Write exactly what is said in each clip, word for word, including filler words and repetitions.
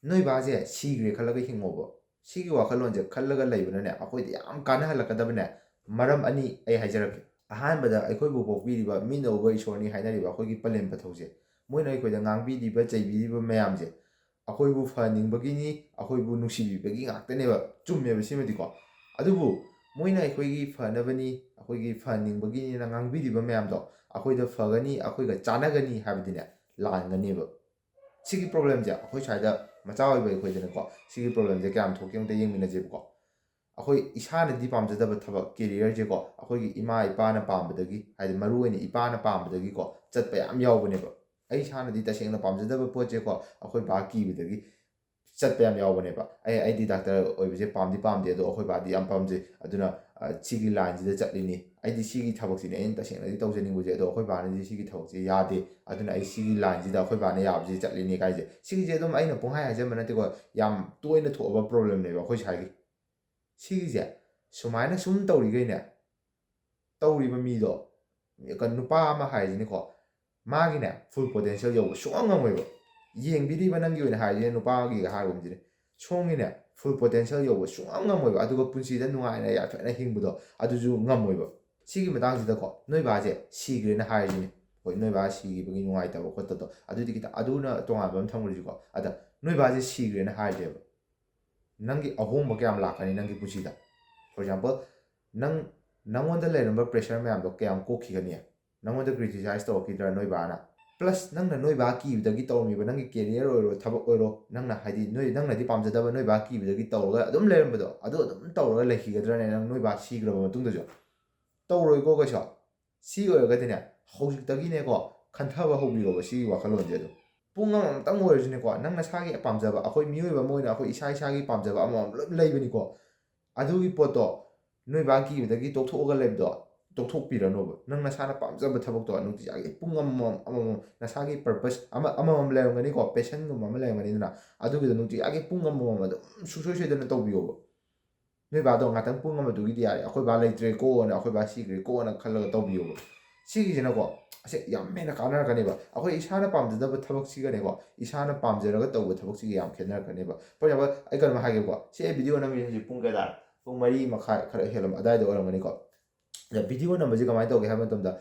ꯅꯣꯏ ꯕꯥꯁꯦ ꯁꯤꯈ꯭ꯔꯦ ꯈꯜꯂꯒ ꯍꯤꯡꯉꯣꯕ꯫ ꯁꯤꯒꯤ ꯋꯥꯈꯜꯂꯣꯟꯁꯦ ꯈꯜꯂꯒ ꯂꯩꯕꯅꯅꯦ, ꯑꯩꯈꯣꯏꯗ ꯌꯥꯝ ꯀꯥꯟꯅꯍꯜꯂꯛꯀꯗꯕꯅꯦ ꯃꯔꯝ ꯑꯅꯤ ꯑꯩ ꯍꯥꯏꯖꯔꯛꯀꯦ꯫ ꯑꯍꯥꯟꯕꯗ, ꯑꯩꯈꯣꯏꯕꯨ ꯄꯣꯛꯄꯤꯔꯤꯕ ꯃꯤꯠꯅ ꯎꯕ ꯏꯁꯣꯔꯅꯤ ꯍꯥꯏꯅꯔꯤꯕ ꯑꯩꯈꯣꯏꯒꯤ ꯄꯂꯦꯝ ꯄꯊꯧꯁꯦ, ꯃꯣꯏꯅ ꯑꯩꯈꯣꯏꯗ ꯉꯥꯡꯕꯤꯔꯤꯕ ꯆꯩꯕꯤꯔꯤꯕ ꯃꯌꯥꯝꯁꯦ ꯑꯩꯈꯣꯏꯕꯨ ꯐꯍꯟꯅꯤꯡꯕꯒꯤꯅꯤ, ꯑꯩꯈꯣꯏꯕꯨ ꯅꯨꯡꯁꯤꯕꯤꯕꯒꯤ ꯉꯥꯛꯇꯅꯦꯕ꯫ ꯆꯨꯝꯃꯦꯕ ꯁꯤꯃꯗꯤꯀꯣ꯫ ꯑꯗꯨꯕꯨ ꯃꯣꯏꯅ ꯑꯩꯈꯣꯏꯒꯤ ꯐꯅꯕꯅꯤ, ꯑꯩꯈꯣꯏꯒꯤ ꯐꯍꯟꯅꯤꯡꯕꯒꯤꯅꯤꯅ ꯉꯥꯡꯕꯤꯔꯤꯕ ꯃꯌꯥꯝꯗꯣ ꯑꯩꯈꯣꯏꯗ ꯐꯒꯅꯤ, ꯑꯩꯈꯣꯏꯒ ꯆꯥꯟꯅꯒꯅꯤ ꯍꯥꯏꯕꯗꯤꯅꯦ, ꯂꯥꯟꯒꯅꯦꯕ꯫ ꯁꯤꯒꯤ ꯄ꯭ꯔꯣꯕ꯭ꯂꯦꯝꯁꯦ ꯑꯩꯈꯣꯏ ꯁ꯭ꯋꯥꯏꯗ ꯃꯆꯥ ꯑꯣꯏꯕ ꯑꯩꯈꯣꯏꯗꯅꯀꯣ, ꯁꯤꯒꯤ ꯄ꯭ꯔꯣꯕ꯭ꯂꯦꯝꯁꯦ ꯀꯌꯥꯝ ꯊꯣꯛꯀꯦ ꯑꯝꯇ ꯌꯦꯡꯃꯤꯟꯅꯁꯦꯕꯀꯣ꯫ ꯑꯩꯈꯣꯏ ꯏꯁꯥꯅꯗꯤ ꯄꯥꯝꯖꯗꯕ ꯊꯕꯛ, ꯀꯦꯔꯤꯌꯔꯁꯦꯀꯣ, ꯑꯩꯈꯣꯏꯒꯤ ꯏꯃꯥ ꯏꯄꯥꯅ ꯄꯥꯝꯕꯗꯒꯤ, ꯍꯥꯏꯗꯤ ꯃꯔꯨ ꯑꯣꯏꯅ ꯏꯄꯥꯅ ꯄꯥꯝꯕꯗꯒꯤꯀꯣ ꯆꯠꯄ ꯌꯥꯝ ꯌꯥꯎꯕꯅꯦꯕ꯫ ꯑꯩ ꯏꯁꯥꯅꯗꯤ ꯇꯁꯦꯡꯅ ꯄꯥꯝꯖꯗꯕ ꯄꯣꯠꯁꯦꯀꯣ, ꯑꯩꯈꯣꯏ ꯕꯥ ꯀꯤꯕꯗꯒꯤ ꯆꯠꯄ ꯌꯥꯝ ꯌꯥꯎꯕꯅꯦꯕ꯫ ꯑꯩ, ꯑꯩꯗꯤ ꯗꯥꯛꯇꯔ ꯑꯣꯏꯕꯁꯦ ꯄꯥꯝꯗꯤ ꯄꯥꯝꯗꯦ, ꯑꯗꯣ ꯑꯩꯈꯣꯏ ꯕꯥꯗꯤ ꯌꯥꯝ ꯄꯥꯝꯖꯩ, ꯑꯗꯨꯅ, ꯑ, ꯁꯤꯒꯤ ꯂꯥꯏꯟꯁꯤꯗ ꯆꯠꯂꯤꯅꯤ꯫ ꯑꯩꯗꯤ ꯁꯤꯒꯤ ꯊꯕꯛꯁꯤꯅꯦ ꯑꯩꯅ ꯇꯁꯦꯡꯅꯗꯤ ꯇꯧꯖꯅꯤꯡꯕꯁꯦ, ꯑꯗꯣ ꯑꯩꯈꯣꯏ ꯕꯥꯅꯗꯤ ꯁꯤꯒꯤ ꯊꯕꯛꯁꯦ ꯌꯥꯗꯦ, ꯑꯗꯨꯅ ꯑꯩ ꯁꯤꯒꯤ ꯂꯥꯏꯟꯁꯤꯗ ꯑꯩꯈꯣꯏ ꯕꯥꯅ ꯌꯥꯕꯁꯤ ꯆꯠꯂꯤꯅꯤ ꯀꯥꯏꯁꯦ꯫ ꯁꯤꯒꯤꯁꯦ ꯑꯗꯨꯝ ꯑꯩꯅ ꯄꯨꯡꯍꯥꯏ ꯍꯥꯏꯖꯟꯕ ꯅꯠꯇꯦꯀꯣ, ꯌꯥꯝ ꯇꯣꯏꯅ ꯊꯣꯛꯑꯕ ꯄ꯭ꯔꯣꯕ꯭ꯂꯦꯝꯅꯦꯕ ꯑꯩꯈꯣꯏ ꯁ꯭ꯋꯥꯏꯒꯤ꯫ ꯁꯤꯒꯤꯁꯦ ꯁꯨꯃꯥꯏꯅ ꯁꯨꯝ ꯇꯧꯔꯤꯈꯩꯅꯦ, ꯇꯧꯔꯤꯕ ꯃꯤꯗꯣ, ꯀ-, ꯅꯨꯄꯥ ꯑꯃ ꯍꯥꯏꯔꯤꯁꯤꯅꯤꯀꯣ, ꯃꯥꯒꯤꯅꯦ ꯐꯨꯜ ꯄꯣꯇꯦꯟꯁꯤꯌꯦꯜ ꯌꯧꯕ ꯁꯨꯡꯉꯝ ꯉꯝꯃꯣꯏꯕ꯫ ꯌꯦꯡꯕꯤꯔꯤꯕ ꯅꯪꯒꯤ ꯑꯣꯏꯅ ꯍꯥꯏꯔꯤꯁꯤꯅꯦ, ꯅꯨꯄꯥꯒꯤꯒ ꯍꯥꯏꯔꯒꯨꯝꯁꯤꯅꯦ, ꯁꯣꯝꯒꯤꯅꯦ ꯐꯨꯜ ꯄꯣꯇꯦꯟꯁꯤꯌꯦꯜ ꯌꯧꯕ ꯁꯨꯡꯉꯝ ꯉꯝꯃꯣꯏꯕ꯫ ꯑꯗꯨꯒ ꯄꯨꯟꯁꯤꯗ ꯅꯨꯡꯉꯥꯏꯅ ꯌꯥꯏꯐꯅ ꯍꯤꯡꯕꯗꯣ ꯑꯗꯨꯁꯨ ꯉꯝꯃꯣꯏꯕ꯫ ꯁꯤꯒꯤ ꯃꯇꯥꯡꯁꯤꯗꯀꯣ, ꯅꯣꯏ ꯕꯥꯁꯦ ꯁꯤꯈ꯭ꯔꯦꯅ ꯍꯥꯏꯔꯤꯁꯤꯅꯦ꯫ ꯍꯣꯏ, ꯅꯣꯏ ꯕꯥ ꯁꯤꯈꯤꯕꯒꯤ ꯅꯨꯡꯉꯥꯏꯇꯕ ꯈꯣꯠꯇꯕꯗꯣ ꯑꯗꯨꯗꯤ ꯈꯤꯇꯪ, ꯑꯗꯨꯅ ꯇꯣꯉꯥꯟꯕ ꯑꯃ ꯊꯝꯈ꯭ꯔꯁꯤꯀꯣ꯫ ꯑꯗ ꯅꯣꯏ ꯕꯥꯁꯦ ꯁꯤꯈ꯭ꯔꯦꯅ ꯍꯥꯏꯔꯁꯦꯕ, ꯅꯪꯒꯤ ꯑꯍꯣꯡꯕ ꯀꯌꯥꯝ ꯂꯥꯛꯀꯅꯤ ꯅꯪꯒꯤ ꯄꯨꯟꯁꯤꯗ? For example, ꯅꯪ, ꯅꯪꯉꯣꯟꯗ ꯂꯩꯔꯝꯕ ꯄ꯭ꯔꯦꯁꯔ ꯃꯌꯥꯝꯗꯣ ꯀꯌꯥꯝ ꯀꯣꯛꯈꯤꯒꯅꯤ? ꯅꯪꯉꯣꯟꯗ ꯀ꯭ꯔꯤꯇꯤꯁꯥꯏꯁ ꯇꯧꯔꯛꯈꯤꯗ꯭ꯔꯥ ꯅꯣꯏ ꯕꯥꯅ? ꯄ꯭ꯂꯁ ꯅꯪꯅ ꯅꯣꯏ ꯕꯥ ꯀꯤꯕꯗꯒꯤ ꯇꯧꯔꯝꯃꯤꯕ ꯅꯪꯒꯤ ꯀꯦꯔꯤꯌꯔ ꯑꯣꯏꯔꯣ, ꯊꯕꯛ ꯑꯣꯏꯔꯣ, ꯅꯪꯅ ꯍꯥꯏꯗꯤ ꯅꯣꯏ, ꯅꯪꯅꯗꯤ ꯄꯥꯝꯖꯗꯕ ꯅꯣꯏ ꯕꯥ ꯀꯤꯕꯗꯒꯤ ꯇꯧꯔꯒ ꯑꯗꯨꯝ ꯂꯩꯔꯝꯕꯗꯣ, ꯑꯗꯨ ꯑꯗꯨꯝ ꯇꯧꯔꯒ ꯂꯩꯈꯤꯒꯗ꯭ꯔꯅꯦ ꯅꯪ ꯅꯣꯏ ꯕꯥ ꯁꯤꯈ꯭ꯔꯕ ꯃꯇꯨꯡꯗꯁꯨ? ꯇꯧꯔꯣꯏꯀꯣ ꯀꯩꯁꯨ꯫ ꯁꯤ ꯑꯣꯏꯔꯒꯗꯤꯅꯦ, ꯍꯧꯖꯤꯛꯇꯒꯤꯅꯦꯀꯣ, ꯈꯟꯊꯕ ꯍꯧꯕꯤꯔꯣꯕ ꯁꯤꯒꯤ ꯋꯥꯈꯜꯂꯣꯟꯁꯦ꯫ ꯑꯗꯨꯝ ꯄꯨꯡ ꯑꯃꯃꯝꯇꯪ ꯑꯣꯏꯔꯁꯨꯅꯦꯀꯣ, ꯅꯪ ꯅꯁꯥꯒꯤ ꯄꯥꯝꯖꯕ, ꯑꯩꯈꯣꯏ ꯃꯤꯑꯣꯏꯕ ꯑꯃ ꯑꯣꯏꯅ ꯑꯩꯈꯣꯏ ꯏꯁꯥ ꯏꯁꯥꯒꯤ ꯄꯥꯝꯖꯕ ꯑꯃꯃꯝ ꯂꯣꯏ ꯂꯩꯕꯅꯤꯀꯣ꯫ ꯑꯗꯨꯒꯤ ꯄꯣꯠꯇꯣ ꯅꯣꯏ ꯕꯥ ꯀꯤꯕꯗꯒꯤ ꯇꯣꯛꯊꯣꯛꯑꯒ ꯂꯩꯕꯗꯣ ꯇꯣꯛꯊꯣꯛꯄꯤꯔꯅꯣꯕ꯫ ꯅꯪ ꯅꯁꯥꯅ ꯄꯥꯝꯖꯕ ꯊꯕꯛꯇꯣ ꯅꯨꯡꯇꯤꯖꯥꯒꯤ ꯄꯨꯡ ꯑꯃꯃꯝ, ꯑꯃꯃꯝ, ꯅꯁꯥꯒꯤ ꯄꯔꯄꯁ ꯑꯃ, ꯑꯃꯃꯝ ꯂꯩꯔꯝꯒꯅꯤꯀꯣ, ꯄꯦꯁꯟꯒꯨꯝꯕ ꯑꯃ ꯂꯩꯔꯝꯒꯅꯤꯗꯅ, ꯑꯗꯨꯒꯤꯗꯣ ꯅꯨꯡꯇꯤꯖꯥꯒꯤ ꯄꯨꯡ ꯑꯃꯃꯝ ꯑꯗꯨꯝ ꯁꯨꯡꯁꯣꯏ ꯁꯣꯏꯗꯅ ꯇꯧꯕꯤꯌꯣꯕ꯫ ꯅꯣꯏ ꯕꯥꯗꯣ ꯉꯥꯛꯇꯪ ꯄꯨꯡ ꯑꯃꯗꯨꯒꯤꯗꯤ ꯌꯥꯔꯦ, ꯑꯩꯈꯣꯏ ꯕꯥ ꯂꯩꯇ꯭ꯔꯦꯀꯣꯅ, ꯑꯩꯈꯣꯏ ꯕꯥ ꯁꯤꯈ꯭ꯔꯦꯀꯣꯅ ꯈꯜꯂꯒ ꯇꯧꯕꯤꯌꯣꯕ꯫ ꯁꯤꯒꯤꯁꯤꯅꯀꯣ ꯑꯁꯦ ꯌꯥꯝ ꯍꯦꯟꯅ ꯀꯥꯟꯅꯔꯛꯀꯅꯦꯕ꯫ ꯑꯩꯈꯣꯏ ꯏꯁꯥꯅ ꯄꯥꯝꯖꯗꯕ ꯊꯕꯛꯁꯤꯒꯅꯦꯀꯣ, ꯏꯁꯥꯅ ꯄꯥꯝꯖꯔꯒ ꯇꯧꯕ ꯊꯕꯛꯁꯤꯒ ꯌꯥꯝ ꯈꯦꯠꯅꯔꯛꯀꯅꯦꯕ꯫ For example, ꯑꯩ ꯀꯩꯅꯣꯝ ꯍꯥꯏꯒꯦꯀꯣ, ꯁꯤ ꯑꯩ ꯚꯤꯗꯤꯑꯣ ꯅꯝꯃꯤ ꯍꯧꯖꯤꯛ ꯄꯨꯡ ꯀꯌꯥ ꯇꯥꯔꯦ? ꯄꯨꯡ ꯃꯔꯤ ꯃꯈꯥꯏ ꯈꯔ ꯍꯦꯜꯂꯝ ꯑꯗꯥꯏꯗ ꯑꯣꯏꯔꯝꯒꯅꯤꯀꯣ꯫ ꯑꯗ ꯚꯤꯗꯤꯑꯣ ꯅꯝꯕꯁꯤ ꯀꯃꯥꯏꯅ ꯇꯧꯒꯦ ꯍꯥꯏꯕ ꯃꯇꯝꯗ,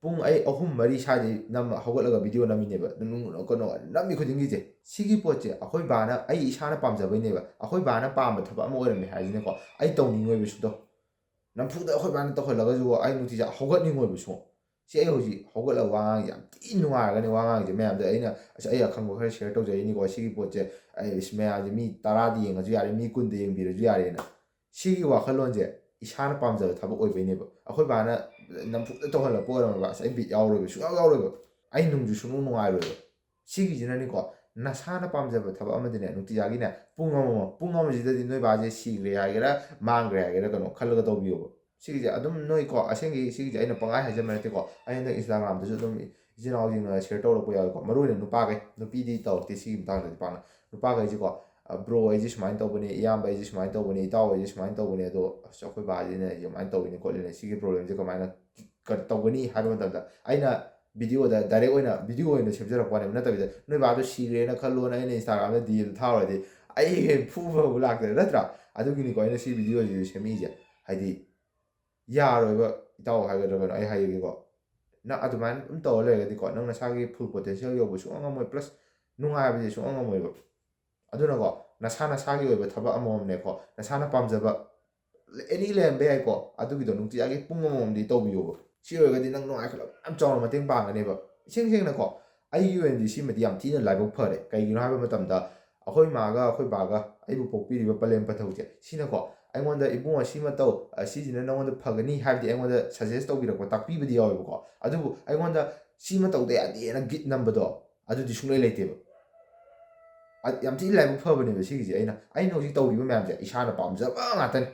ꯄꯨꯡ ꯑꯩ ꯑꯍꯨꯝ ꯃꯔꯤ ꯁ꯭ꯋꯥꯏꯗꯩ ꯅꯝ ꯍꯧꯒꯠꯂꯒ ꯚꯤꯗꯤꯑꯣ ꯅꯝꯃꯤꯅꯦꯕ꯫ ꯅꯨꯡ- ꯀꯩꯅꯣ ꯅꯝꯃꯤ ꯈꯨꯗꯤꯡꯒꯤꯁꯦ, ꯁꯤꯒꯤ ꯄꯣꯠꯁꯦ ꯑꯩꯈꯣꯏ ꯕꯥꯅ, ꯑꯩ ꯏꯁꯥꯅ ꯄꯥꯝꯖꯕꯩꯅꯦꯕ꯫ ꯑꯩꯈꯣꯏ ꯕꯥꯅ ꯄꯥꯝꯕ ꯊꯕꯛ ꯑꯃ ꯑꯣꯏꯔꯝꯃꯦ ꯍꯥꯏꯁꯤꯅꯀꯣ, ꯑꯩ ꯇꯧꯅꯤꯡꯉꯣꯏꯕ ꯁꯨꯡꯇꯧ꯫ ꯅꯝꯐꯨꯗ ꯑꯩꯈꯣꯏ ꯕꯥꯅ ꯇꯧꯍꯜꯂꯒꯁꯨ ꯑꯩ ꯅꯨꯡꯇꯤꯖꯥ ꯍꯧꯒꯠꯅꯤꯡꯉꯣꯏꯕ ꯁꯨꯡ꯫ ꯁꯤ ꯑꯩ ꯍꯧꯖꯤꯛ ꯍꯧꯒꯠꯂꯒ ꯋꯥ ꯉꯥꯡꯉꯤꯁꯦ ꯌꯥꯝ ꯊꯤ ꯅꯨꯡꯉꯥꯏꯔꯒꯅꯤ ꯋꯥ ꯉꯥꯡꯉꯤꯁꯦ꯫ ꯃꯌꯥꯝꯗ ꯑꯩꯅ ꯑꯁ ꯑꯩ ꯑꯈꯪꯕ ꯈꯔ ꯁꯤꯌꯔ ꯇꯧꯖꯔꯤꯅꯤꯀꯣ꯫ ꯁꯤꯒꯤ ꯄꯣꯠꯁꯦ ꯑꯩ ꯏꯁ ꯃꯌꯥꯝꯁꯦ ꯃꯤ ꯇꯔꯥꯗ ꯌꯦꯡꯉꯁꯨ ꯌꯥꯔꯦ, ꯃꯤ ꯀꯨꯟꯗ ꯌꯦꯡꯕꯤꯔꯁꯨ ꯌꯥꯔꯦꯅ꯫ ꯁꯤꯒꯤ ꯋꯥꯈꯜꯂꯣꯟꯁꯦ ꯏꯁꯥꯅ ꯄꯥꯝꯖꯕ ꯊꯕꯛ ꯑꯣꯏꯕꯩꯅꯦꯕ꯫ ꯑꯩꯈꯣꯏ ꯕꯥꯅ ꯅꯝꯐꯨꯗ ꯇꯧꯍꯜꯂꯛꯄ ꯑꯣꯏꯔꯝꯃꯕ ꯑꯁ ꯑꯩ ꯕꯤꯠ ꯌꯥꯎꯔꯣꯏꯕ, ꯁꯨꯡꯌꯥꯎ ꯌꯥꯎꯔꯣꯏꯕ꯫ ꯑꯩ ꯅꯨꯡꯁꯨ ꯁꯨꯡꯅꯨꯡ ꯅꯨꯡꯉꯥꯏꯔꯣꯏꯕ꯫ ꯁꯤꯒꯤꯁꯤꯅꯅꯤꯀꯣ, ꯅꯁꯥꯅ ꯄꯥꯝꯖꯕ ꯊꯕꯛ ꯑꯃꯗꯤꯅꯦ ꯅꯨꯡꯇꯤꯖꯥꯒꯤꯅꯦ ꯄꯨꯡ ꯑꯃꯃꯝ, ꯄꯨꯡ ꯑꯃꯁꯤꯗꯗꯤ ꯅꯣꯏ ꯕꯥꯁꯦ ꯁꯤꯈ꯭ꯔꯦ ꯍꯥꯏꯒꯦꯔꯥ ꯃꯥꯡꯈ꯭ꯔꯦ ꯍꯥꯏꯒꯦꯔꯥ ꯀꯩꯅꯣ ꯈꯜꯂꯒ ꯇꯧꯕꯤꯌꯣꯕ꯫ ꯁꯤꯒꯤꯁꯦ ꯑꯗꯨꯝ ꯅꯣꯏꯀꯣ, ꯑꯁꯦꯡꯒꯤ ꯁꯤꯒꯤꯁꯦ ꯑꯩꯅ ꯄꯪꯍꯥꯏ ꯍꯥꯏꯖꯕ ꯅꯠꯇꯦꯀꯣ꯫ ꯑꯩ ꯍꯟꯗꯛ ꯏꯟꯁꯇꯥꯒ꯭ꯔꯥꯝꯗꯁꯨ ꯑꯗꯨꯝ ꯏꯆꯤꯟ ꯏꯅꯥꯎꯁꯤꯡꯅ ꯁꯤꯌꯔ ꯇꯧꯔꯛꯄ ꯌꯥꯎꯋꯦꯀꯣ꯫ ꯃꯔꯨ ꯑꯣꯏꯅ ꯅꯨꯄꯥꯈꯩ, ꯅꯨꯄꯤꯗꯤ ꯇꯧꯔꯛꯇꯦ ꯁꯤꯒꯤ ꯃꯇꯥꯡꯗꯗꯤ ꯄꯥꯛꯅ꯫ ꯅꯨꯄꯥꯈꯩꯁꯤꯀꯣ, "ꯕ꯭ꯔꯣ ꯑꯩꯁꯦ ꯁꯨꯃꯥꯏꯅ ꯇꯧꯕꯅꯦ, ꯏꯌꯥꯝꯕ ꯑꯩꯁꯦ ꯁꯨꯃꯥꯏꯅ ꯇꯧꯕꯅꯦ, ꯏꯇꯥꯎ ꯑꯩꯁꯦ ꯁꯨꯃꯥꯏꯅ ꯇꯧꯕꯅꯦ, ꯑꯗꯣ ꯑꯁ ꯑꯩꯈꯣꯏ ꯕꯥꯁꯤꯅ ꯑꯩꯁꯦ ꯑꯗꯨꯃꯥꯏꯅ ꯇꯧꯕꯅꯤ ꯈꯣꯠꯂꯤꯅꯦ, ꯁꯤꯒꯤ ꯄ꯭ꯔꯣꯕ꯭ꯂꯦꯝꯁꯦ ꯀꯃꯥꯏꯅ ꯀ- ꯇꯧꯒꯅꯤ?" ꯍꯥꯏꯕ ꯃꯇꯝꯗ ꯑꯩꯅ ꯚꯤꯗꯤꯑꯣꯗ ꯗꯥꯏꯔꯦꯛ ꯑꯣꯏꯅ ꯚꯤꯗꯤꯑꯣ ꯑꯣꯏꯅ ꯁꯦꯝꯖꯔꯛꯄ ꯋꯥꯅꯦꯕ꯫ ꯅꯠꯇꯕꯤꯗ ꯅꯣꯏ ꯕꯥꯗꯣ ꯁꯤꯈ꯭ꯔꯦꯅ ꯈꯜꯂꯣꯅ ꯑꯩꯅ ꯏꯟꯁꯇꯥꯒ꯭ꯔꯥꯝꯗ ꯗꯤ ꯑꯦꯝ ꯊꯥꯔꯨꯔꯗꯤ ꯑꯩ ꯍꯦꯛ ꯐꯨꯕꯕꯨ ꯂꯥꯛꯇ꯭ꯔꯦ, ꯅꯠꯇ꯭ꯔꯥ? ꯑꯗꯨꯒꯤꯅꯤꯀꯣ ꯑꯩꯅ ꯁꯤ ꯚꯤꯗꯤꯑꯣꯁꯤꯁꯨ ꯁꯦꯝꯃꯛꯏꯁꯦ꯫ ꯍꯥꯏꯗꯤ ꯌꯥꯔꯣꯏꯕ, ꯏꯇꯥꯎ ꯍꯥꯏꯒꯗ꯭ꯔꯥ ꯀꯩꯅꯣ ꯑꯩ ꯍꯥꯏꯔꯒꯦꯀꯣ꯫ ꯅꯪ ꯑꯗꯨꯃꯥꯏꯅ ꯑꯗꯨꯝ ꯇꯧꯔ ꯂꯩꯔꯒꯗꯤꯀꯣ, ꯅꯪ ꯅꯁꯥꯒꯤ ꯐꯨꯜ ꯄꯣꯇꯦꯟꯁꯤꯌꯦꯜ ꯌꯧꯕ ꯁꯨꯡꯉꯝ ꯉꯝꯃꯣꯏ, ꯄ꯭ꯂꯁ ꯅꯨꯡꯉꯥꯏꯕꯁꯦ ꯁꯨꯡꯉꯝ ꯉꯝꯃꯣꯏꯕ꯫ ꯑꯗꯨꯅꯀꯣ, ꯅꯁꯥ ꯅꯁꯥꯒꯤ ꯑꯣꯏꯕ ꯊꯕꯛ ꯑꯃꯃꯝꯅꯦꯀꯣ, ꯅꯁꯥꯅ ꯄꯥꯝꯖꯕ ꯑꯦꯅꯤ ꯂꯩꯔꯝꯕ ꯌꯥꯏꯀꯣ, ꯑꯗꯨꯒꯤꯗꯣ ꯅꯨꯡꯇꯤꯖꯥꯒꯤ ꯄꯨꯡ ꯑꯃꯃꯝꯗꯤ ꯇꯧꯕꯤꯌꯣꯕ꯫ ꯁꯤ ꯑꯣꯏꯔꯒꯗꯤ ꯅꯪ ꯅꯨꯡꯉꯥꯏꯈꯠꯂꯛꯄ ꯌꯥꯝ ꯆꯥꯎꯅ ꯃꯇꯦꯡ ꯄꯥꯡꯒꯅꯦꯕ꯫ ꯏꯁꯦꯡ ꯁꯦꯡꯅꯀꯣ, ꯑꯩꯒꯤ ꯑꯣꯏꯅꯗꯤ ꯁꯤꯃꯗꯤ ꯌꯥꯝ ꯊꯤꯅ ꯂꯥꯏꯕꯛ ꯐꯔꯦ꯫ ꯀꯩꯒꯤꯅꯣ ꯍꯥꯏꯕ ꯃꯇꯝꯗ, ꯑꯩꯈꯣꯏ ꯃꯥꯒ ꯑꯩꯈꯣꯏ ꯕꯥꯒ ꯑꯩꯕꯨ ꯄꯣꯛꯄꯤꯔꯤꯕ ꯄꯂꯦꯝ ꯄꯟꯊꯧꯁꯦ ꯁꯤꯅꯀꯣ, ꯑꯩꯉꯣꯟꯗ "ꯏꯕꯨꯡꯉꯣ ꯁꯤꯃ ꯇꯧ, ꯑ, ꯁꯤꯁꯤꯅ ꯅꯉꯣꯟꯗ ꯐꯒꯅꯤ" ꯍꯥꯏꯕꯗꯤ ꯑꯩꯉꯣꯟꯗ ꯁꯖꯦꯁ ꯇꯧꯕꯤꯔꯛꯄ, ꯇꯥꯛꯄꯤꯕꯗꯤ ꯌꯥꯎꯋꯦꯕꯀꯣ꯫ ꯑꯗꯨꯕꯨ ꯑꯩꯉꯣꯟꯗ "ꯁꯤꯃ ꯇꯧꯗ ꯌꯥꯗꯦꯅ" ꯒꯤꯠ ꯅꯝꯕꯗꯣ, ꯑꯗꯨꯗꯤ ꯁꯨꯡꯂꯩ ꯂꯩꯇꯦꯕ꯫ ꯑ, ꯌꯥꯝ ꯊꯤꯅ ꯂꯥꯏꯕꯛ ꯐꯕꯅꯦꯕ ꯁꯤꯒꯤꯁꯦ꯫ ꯑꯩꯅ, ꯑꯩꯅ ꯍꯧꯖꯤꯛ ꯇꯧꯔꯤꯕ ꯃꯌꯥꯝꯁꯦ ꯏꯁꯥꯅ ꯄꯥꯝꯖꯕ ꯉꯥꯛꯇꯅꯤ꯫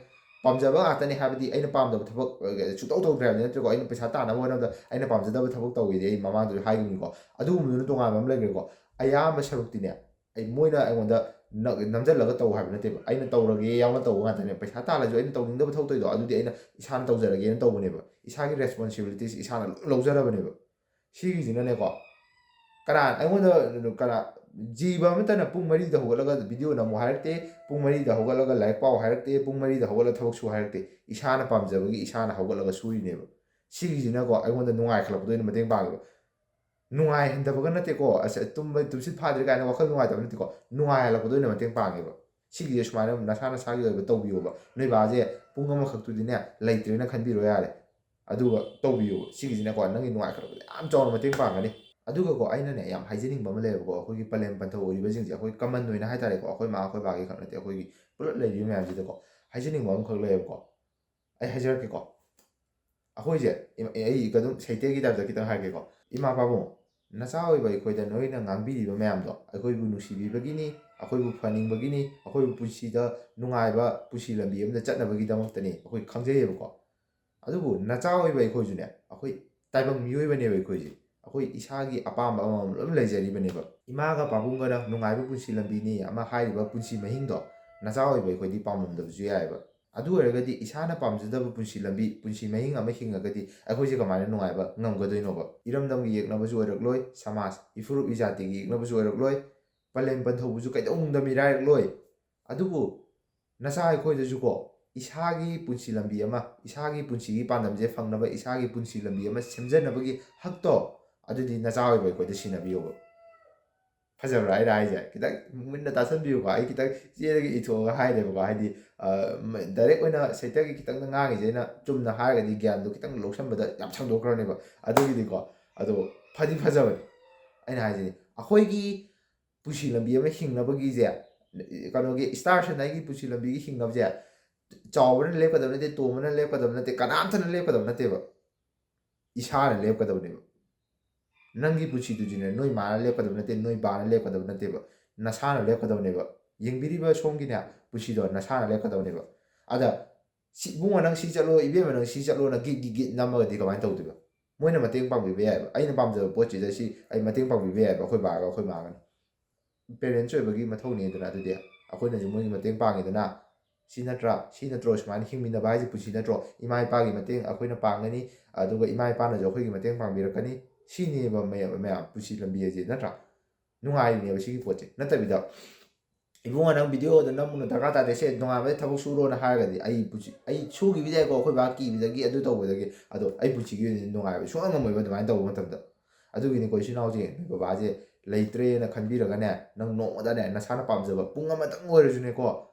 ꯄꯥꯝꯖꯕ ꯉꯥꯛꯇꯅꯤ ꯍꯥꯏꯕꯗꯤ ꯑꯩꯅ ꯄꯥꯝꯗꯕ ꯊꯕꯛ, ꯑ, ꯁꯨꯡꯇꯧ ꯇꯧꯗ꯭ꯔꯦ ꯍꯥꯏꯕꯗꯤ ꯅꯠꯇ꯭ꯔꯦꯀꯣ꯫ ꯑꯩꯅ ꯄꯩꯁꯥ ꯇꯥꯟꯅꯕ ꯍꯣꯠꯅꯕꯗ ꯑꯩꯅ ꯄꯥꯝꯖꯗꯕ ꯊꯕꯛ ꯇꯧꯋꯦꯗꯤ ꯑꯩ ꯃꯃꯥꯡꯗꯁꯨ ꯍꯥꯏꯈꯤꯕꯅꯤꯀꯣ꯫ ꯑꯗꯨꯒꯨꯝꯕꯗꯨꯅ ꯇꯣꯉꯥꯟꯕ ꯑꯃ ꯂꯩꯈ꯭ꯔꯦꯀꯣ꯫ ꯑꯌꯥꯝꯕ ꯁꯔꯨꯛꯇꯤꯅꯦ, ꯑꯩ, ꯃꯣꯏꯅ ꯑꯩꯉꯣꯟꯗ ꯅ-, ꯅꯝꯁꯤꯜꯂꯒ ꯇꯧ ꯍꯥꯏꯕ ꯅꯠꯇꯦꯕ꯫ ꯑꯩꯅ ꯇꯧꯔꯒꯦ ꯌꯥꯎꯅ ꯇꯧꯕ ꯉꯥꯛꯇꯅꯦ꯫ ꯄꯩꯁꯥ ꯇꯥꯜꯂꯁꯨ ꯑꯩꯅ ꯇꯧꯅꯤꯡꯗꯕ ꯊꯕꯛ ꯇꯧꯔꯤꯗꯣ, ꯑꯗꯨꯗꯤ ꯑꯩꯅ ꯏꯁꯥꯅ ꯇꯧꯖꯔꯒꯦꯅ ꯇꯧꯕꯅꯦꯕ꯫ ꯏꯁꯥꯒꯤ ꯔꯦꯁꯄꯣꯟꯁꯤꯕꯤꯂꯤꯇꯤꯁ ꯏꯁꯥꯅ ꯂꯣꯏ ꯂꯧꯖꯔꯕꯅꯦꯕ꯫ ꯁꯤꯒꯤꯁꯤꯅꯅꯦꯀꯣ, ꯀꯅꯥ ꯑꯩꯉꯣꯟꯗ, ꯀꯅꯥ, ꯖꯤꯕ ꯑꯃꯠꯇꯅ ꯄꯨꯡ ꯃꯔꯤꯗ ꯍꯧꯒꯠꯂꯒ ꯚꯤꯗꯤꯑꯣ ꯅꯝꯃꯨ ꯍꯥꯏꯔꯛꯇꯦ, ꯄꯨꯡ ꯃꯔꯤꯗ ꯍꯧꯒꯠꯂꯒ ꯂꯥꯏꯔꯤꯛ ꯄꯥꯎ ꯍꯥꯏꯔꯛꯇꯦ, ꯄꯨꯡ ꯃꯔꯤꯗ ꯍꯧꯒꯠꯂꯒ ꯊꯕꯛ ꯁꯨ ꯍꯥꯏꯔꯛꯇꯦ꯫ ꯏꯁꯥꯅ ꯄꯥꯝꯖꯕꯒꯤ ꯏꯁꯥꯅ ꯍꯧꯒꯠꯂꯒ ꯁꯨꯔꯤꯅꯦꯕ꯫ ꯁꯤꯒꯤꯁꯤꯅꯀꯣ ꯑꯩꯉꯣꯟꯗ ꯅꯨꯡꯉꯥꯏꯈꯠꯂꯛꯄꯗ ꯑꯣꯏꯅ ꯃꯇꯦꯡ ꯄꯥꯡꯉꯦꯕ꯫ ꯅꯨꯡꯉꯥꯏꯍꯟꯗꯕꯒ ꯅꯠꯇꯦꯀꯣ, ꯑꯁ, ꯇꯨꯝꯕ, ꯇꯨꯝꯁꯤꯠ ꯐꯥꯗ꯭ꯔꯦ ꯀꯥꯏꯅ ꯋꯥꯈꯜ ꯅꯨꯡꯉꯥꯏꯇꯕ ꯅꯠꯇꯦꯀꯣ, ꯅꯨꯡꯉꯥꯏꯍꯜꯂꯛꯄꯗ ꯑꯣꯏꯅ ꯃꯇꯦꯡ ꯄꯥꯡꯉꯦꯕ꯫ ꯁꯤꯒꯤꯁꯦ ꯁꯨꯃꯥꯏꯅ ꯅꯁꯥ ꯅꯁꯥꯒꯤ ꯑꯣꯏꯕ ꯇꯧꯕꯤꯌꯣꯕ꯫ ꯅꯣꯏ ꯕꯥꯁꯦ ꯄꯨꯡ ꯑꯃꯈꯛꯇꯨꯗꯤꯅꯦ ꯂꯩꯇ꯭ꯔꯦꯅ ꯈꯟꯕꯤꯔꯣ ꯌꯥꯔꯦ, ꯑꯗꯨꯒ ꯇꯧꯕꯤꯌꯣꯕ꯫ ꯁꯤꯒꯤꯁꯤꯅꯀꯣ ꯅꯪꯒꯤ ꯅꯨꯡꯉꯥꯏꯈꯠꯂꯛꯄꯗ ꯌꯥꯝ ꯆꯥꯎꯅ ꯃꯇꯦꯡ ꯄꯥꯡꯒꯅꯤ꯫ ꯑꯗꯨꯒꯀꯣ ꯑꯩꯅꯅꯦ ꯌꯥꯝ ꯍꯥꯏꯖꯅꯤꯡꯕ ꯑꯃ ꯂꯩꯌꯦꯕꯀꯣ, ꯑꯩꯈꯣꯏꯒꯤ ꯄꯂꯦꯝ ꯄꯟꯊꯧ ꯑꯣꯏꯔꯤꯕꯁꯤꯡꯁꯦ, ꯑꯩꯈꯣꯏ ꯀꯃꯟ ꯑꯣꯏꯅ ꯍꯥꯏꯇꯥꯔꯦꯀꯣ, ꯑꯩꯈꯣꯏ ꯃꯥ ꯑꯩꯈꯣꯏ ꯕꯥꯒꯤ ꯈꯛ ꯅꯠꯇꯦ, ꯑꯩꯈꯣꯏꯒꯤ ꯄꯨꯂꯞ ꯂꯩꯔꯤꯕ ꯃꯌꯥꯝꯁꯤꯗꯀꯣ ꯍꯥꯏꯖꯅꯤꯡꯕ ꯑꯃꯈꯛ ꯂꯩꯌꯦꯕꯀꯣ꯫ ꯑꯩ ꯍꯥꯏꯖꯔꯛꯀꯦꯀꯣ꯫ ꯑꯩꯈꯣꯏꯁꯦ, ꯏꯃ-, ꯑꯩ ꯑꯗꯨꯝ ꯁꯩꯇꯦꯜꯒꯤ ꯇꯥꯏꯞꯇ ꯈꯤꯇꯪ ꯍꯥꯏꯔꯛꯀꯦꯀꯣ꯫ ꯏꯃꯥ ꯄꯥꯕꯨꯡ, ꯅꯆꯥ ꯑꯣꯏꯕ ꯑꯩꯈꯣꯏꯗ ꯅꯣꯏꯅ ꯉꯥꯡꯕꯤꯔꯤꯕ ꯃꯌꯥꯝꯗꯣ ꯑꯩꯈꯣꯏꯕꯨ ꯅꯨꯡꯁꯤꯕꯤꯕꯒꯤꯅꯤ, ꯑꯩꯈꯣꯏꯕꯨ ꯐꯅꯤꯡꯕꯒꯤꯅꯤ, ꯑꯩꯈꯣꯏꯕꯨ ꯄꯨꯟꯁꯤꯗ ꯅꯨꯡꯉꯥꯏꯕ ꯄꯨꯟꯁꯤ ꯂꯝꯕꯤ ꯑꯃꯗ ꯆꯠꯅꯕꯒꯤꯗꯃꯛꯇꯅꯤ ꯑꯩꯈꯣꯏ ꯈꯪꯖꯩꯌꯦꯕꯀꯣ꯫ ꯑꯗꯨꯕꯨ ꯅꯆꯥ ꯑꯣꯏꯕ ꯑꯩꯈꯣꯏꯁꯨꯅꯦ, ꯑꯩꯈꯣꯏ ꯇꯥꯏꯕꯪ ꯃꯤꯑꯣꯏꯕꯅꯦꯕ ꯑꯩꯈꯣꯏꯁꯦ꯫ ꯑꯩꯈꯣꯏ ꯏꯁꯥꯒꯤ ꯑꯄꯥꯝꯕ ꯑꯃꯃꯝ ꯂꯣꯏꯅ ꯂꯩꯖꯔꯤꯕꯅꯦꯕ꯫ ꯏꯃꯥꯒ ꯄꯥꯕꯨꯡꯒꯅ ꯅꯨꯡꯉꯥꯏꯕ ꯄꯨꯟꯁꯤ ꯂꯝꯕꯤꯅꯤ ꯑꯃ ꯍꯥꯏꯔꯤꯕ ꯄꯨꯟꯁꯤ ꯃꯍꯤꯡꯗꯣ ꯅꯆꯥ ꯑꯣꯏꯕ ꯑꯩꯈꯣꯏꯗꯤ ꯄꯥꯝꯂꯝꯗꯕꯁꯨ ꯌꯥꯏꯑꯕ꯫ ꯑꯗꯨ ꯑꯣꯏꯔꯒꯗꯤ ꯏꯁꯥꯅ ꯄꯥꯝꯖꯗꯕ ꯄꯨꯟꯁꯤ ꯂꯝꯕꯤ, ꯄꯨꯟꯁꯤ ꯃꯍꯤꯡ ꯑꯃ ꯍꯤꯡꯉꯒꯗꯤ ꯑꯩꯈꯣꯏꯁꯦ ꯀꯃꯥꯏꯅ ꯅꯨꯡꯉꯥꯏꯕ ꯉꯝꯒꯗꯣꯏꯅꯣꯕ? ꯏꯔꯝꯗꯝꯒꯤ ꯌꯦꯛꯅꯕꯁꯨ ꯑꯣꯏꯔꯛꯂꯣꯏ, ꯁꯃꯥꯖ, ꯏꯐꯨꯔꯨꯞ ꯏꯖꯥꯇꯤꯒꯤ ꯌꯦꯛꯅꯕꯁꯨ ꯑꯣꯏꯔꯛꯂꯣꯏ, ꯄꯂꯦꯝ ꯄꯟꯊꯧꯕꯁꯨ ꯀꯩꯗꯧꯅꯨꯡꯗ ꯃꯤꯔꯥꯏꯔꯛꯂꯣꯏ꯫ ꯑꯗꯨꯕꯨ ꯅꯆꯥ ꯑꯩꯈꯣꯏꯗꯁꯨꯀꯣ ꯏꯁꯥꯒꯤ ꯄꯨꯟꯁꯤ ꯂꯝꯕꯤ ꯑꯃ, ꯏꯁꯥꯒꯤ ꯄꯨꯟꯁꯤꯒꯤ ꯄꯥꯟꯗꯝꯁꯦ ꯐꯪꯅꯕ ꯏꯁꯥꯒꯤ ꯄꯨꯟꯁꯤ ꯂꯝꯕꯤ ꯑꯃ ꯁꯦꯝꯖꯅꯕꯒꯤ ꯍꯛꯇꯣ ꯑꯗꯨꯗꯤ ꯅꯆꯥ ꯑꯣꯏꯕ ꯑꯩꯈꯣꯏꯗ ꯁꯤꯟꯅꯕꯤꯌꯣꯕ꯫ ꯐꯖꯕ꯭ꯔꯥ ꯑꯩꯅ ꯍꯥꯏꯁꯦ? ꯈꯤꯇꯪ ꯃꯨꯟꯅ ꯇꯥꯁꯟꯕꯤꯌꯨꯀꯣ꯫ ꯑꯩ ꯈꯤꯇꯪ ꯆꯦꯗꯒꯤ ꯏꯊꯣꯛꯑꯒ ꯍꯥꯏꯔꯦꯕꯀꯣ꯫ ꯍꯥꯏꯗꯤ, ꯑ, ꯃ-, ꯗꯥꯏꯔꯦꯛ ꯑꯣꯏꯅ ꯁꯩꯇꯒꯤ ꯈꯤꯇꯪꯗ ꯉꯥꯡꯉꯤꯁꯦ ꯑꯩꯅ ꯆꯨꯝꯅ ꯍꯥꯏꯔꯒꯗꯤ ꯒ꯭ꯌꯥꯟꯗꯣ ꯈꯤꯇꯪ ꯂꯧꯁꯟꯕꯗ ꯌꯥꯝ ꯁꯥꯡꯗꯣꯛꯈ꯭ꯔꯅꯦꯕ꯫ ꯑꯗꯨꯒꯤꯗꯤꯀꯣ, ꯑꯗꯣ ꯐꯗꯤ ꯐꯖꯕꯅꯤ꯫ ꯑꯩꯅ ꯍꯥꯏꯁꯤꯅꯤ, ꯑꯩꯈꯣꯏꯒꯤ ꯄꯨꯟꯁꯤ ꯂꯝꯕꯤ ꯑꯃ ꯍꯤꯡꯅꯕꯒꯤꯁꯦ, ꯀꯩꯅꯣꯒꯤ ꯏꯁꯇꯥꯔ ꯁꯟ ꯑꯩꯒꯤ ꯄꯨꯟꯁꯤ ꯂꯝꯕꯤꯒꯤ ꯍꯤꯡꯅꯕꯁꯦ, ꯆꯥꯎꯕꯅ ꯂꯦꯞꯀꯗꯕ ꯅꯠꯇꯦ, ꯇꯣꯝꯕꯅ ꯂꯦꯞꯀꯗꯕ ꯅꯠꯇꯦ, ꯀꯅꯥꯝꯇꯅ ꯂꯦꯞꯀꯗꯕ ꯅꯠꯇꯦꯕ꯫ ꯏꯁꯥꯅ ꯂꯦꯞꯀꯗꯕꯅꯦꯕ꯫ ꯅꯪꯒꯤ ꯄꯨꯟꯁꯤꯗꯨꯗꯤꯅꯦ, ꯅꯣꯏ ꯃꯥꯅ ꯂꯦꯞꯀꯗꯕ ꯅꯠꯇꯦ, ꯅꯣꯏ ꯕꯥꯅ ꯂꯦꯞꯀꯗꯕ ꯅꯠꯇꯦꯕ, ꯅꯁꯥꯅ ꯂꯦꯞꯀꯗꯕꯅꯦꯕ꯫ ꯌꯦꯡꯕꯤꯔꯤꯕ ꯁꯣꯝꯒꯤꯅꯦ ꯄꯨꯟꯁꯤꯗꯣ ꯅꯁꯥꯅ ꯂꯦꯞꯀꯗꯕꯅꯦꯕ꯫ ꯑꯗ, "ꯁꯤ, ꯏꯕꯨꯡꯉꯣ ꯅꯪ ꯁꯤ ꯆꯠꯂꯣ, ꯏꯕꯦꯝꯃ ꯅꯪ ꯁꯤ ꯆꯠꯂꯣꯅ" ꯒꯤꯠ ꯒꯤꯠ ꯒꯤꯠ ꯅꯝꯃꯒꯗꯤ ꯀꯃꯥꯏꯅ ꯇꯧꯗꯣꯏꯕ? ꯃꯣꯏꯅ ꯃꯇꯦꯡ ꯄꯥꯡꯕꯤꯕ ꯌꯥꯏꯑꯕ꯫ ꯑꯩꯅ ꯄꯥꯝꯖꯕ ꯄꯣꯠꯁꯤꯗ ꯁꯤ ꯑꯩ ꯃꯇꯦꯡ ꯄꯥꯡꯕꯤꯕ ꯌꯥꯏꯑꯕ, ꯑꯩꯈꯣꯏ ꯕꯥꯒ ꯑꯩꯈꯣꯏ ꯃꯥꯒꯅ꯫ ꯄꯦꯔꯦꯟꯁ ꯑꯣꯏꯕꯒꯤ ꯃꯊꯧꯅꯤꯗꯅ ꯑꯗꯨꯗꯤ꯫ ꯑꯩꯈꯣꯏꯅꯁꯨ ꯃꯣꯏꯒꯤ ꯃꯇꯦꯡ ꯄꯥꯡꯉꯤꯗꯅ꯫ ꯁꯤ ꯅꯠꯇ꯭ꯔꯥ? ꯁꯤ ꯅꯠꯇ꯭ꯔꯣ ꯁꯨꯃꯥꯏꯅ ꯍꯤꯡꯃꯤꯟꯅꯕ ꯍꯥꯏꯁꯦ? ꯄꯨꯟꯁꯤ ꯅꯠꯇ꯭ꯔꯣ? ꯏꯃꯥ ꯏꯄꯥꯒꯤ ꯃꯇꯦꯡ ꯑꯩꯈꯣꯏꯅ ꯄꯥꯡꯒꯅꯤ, ꯑꯗꯨꯒ ꯏꯃꯥ ꯏꯄꯥꯅꯁꯨ ꯑꯩꯈꯣꯏꯒꯤ ꯃꯇꯦꯡ ꯄꯥꯡꯕꯤꯔꯛꯀꯅꯤ꯫ ꯁꯤꯅꯦꯕ ꯃꯌꯥꯝ, ꯃꯌꯥꯝ ꯄꯨꯟꯁꯤ ꯂꯝꯕꯤ ꯍꯥꯏꯁꯦ, ꯅꯠꯇ꯭ꯔꯥ? ꯅꯨꯡꯉꯥꯏꯔꯤꯅꯦꯕ ꯁꯤꯒꯤ ꯄꯣꯠꯁꯦ꯫ ꯅꯠꯇꯕꯤꯗ, "ꯏꯕꯨꯡꯉꯣ, ꯅꯪ ꯚꯤꯗꯤꯑꯣꯗ ꯅꯝꯕꯅ ꯗꯔꯀꯥꯔ ꯇꯥꯗꯦ, ꯁꯦ ꯅꯨꯡꯉꯥꯏꯕ ꯊꯕꯛ ꯁꯨꯔꯣꯅ" ꯍꯥꯏꯔꯒꯗꯤ, ꯑꯩ ꯄꯨꯟꯁꯤ, ꯑꯩ ꯁꯨꯈꯤꯕꯗꯤ ꯌꯥꯏꯀꯣ, ꯑꯩꯈꯣꯏ ꯕꯥ ꯀꯤꯕꯗꯒꯤ, ꯑꯗꯨ ꯇꯧꯕꯗꯒꯤ, ꯑꯗꯣ ꯑꯩ ꯄꯨꯟꯁꯤꯒꯤ ꯑꯣꯏꯅꯗꯤ ꯅꯨꯡꯉꯥꯏꯕ ꯁꯨꯡꯉꯝ ꯉꯝꯃꯣꯏꯕ ꯑꯗꯨꯃꯥꯏꯅ ꯇꯧꯕ ꯃꯇꯝꯗ꯫ ꯑꯗꯨꯒꯤꯅꯤꯀꯣ, ꯏꯆꯤꯟ ꯏꯅꯥꯎꯁꯦ, ꯅꯣꯏ ꯕꯕꯥꯁꯦ ꯂꯩꯇ꯭ꯔꯦꯅ ꯈꯟꯕꯤꯔꯒꯅꯦ, ꯅꯪ ꯅꯣꯡꯃꯗꯅꯦ ꯅꯁꯥꯅ ꯄꯥꯝꯖꯕ ꯄꯨꯡ ꯑꯃꯇꯪ ꯑꯣꯏꯔꯁꯨꯅꯦꯀꯣ,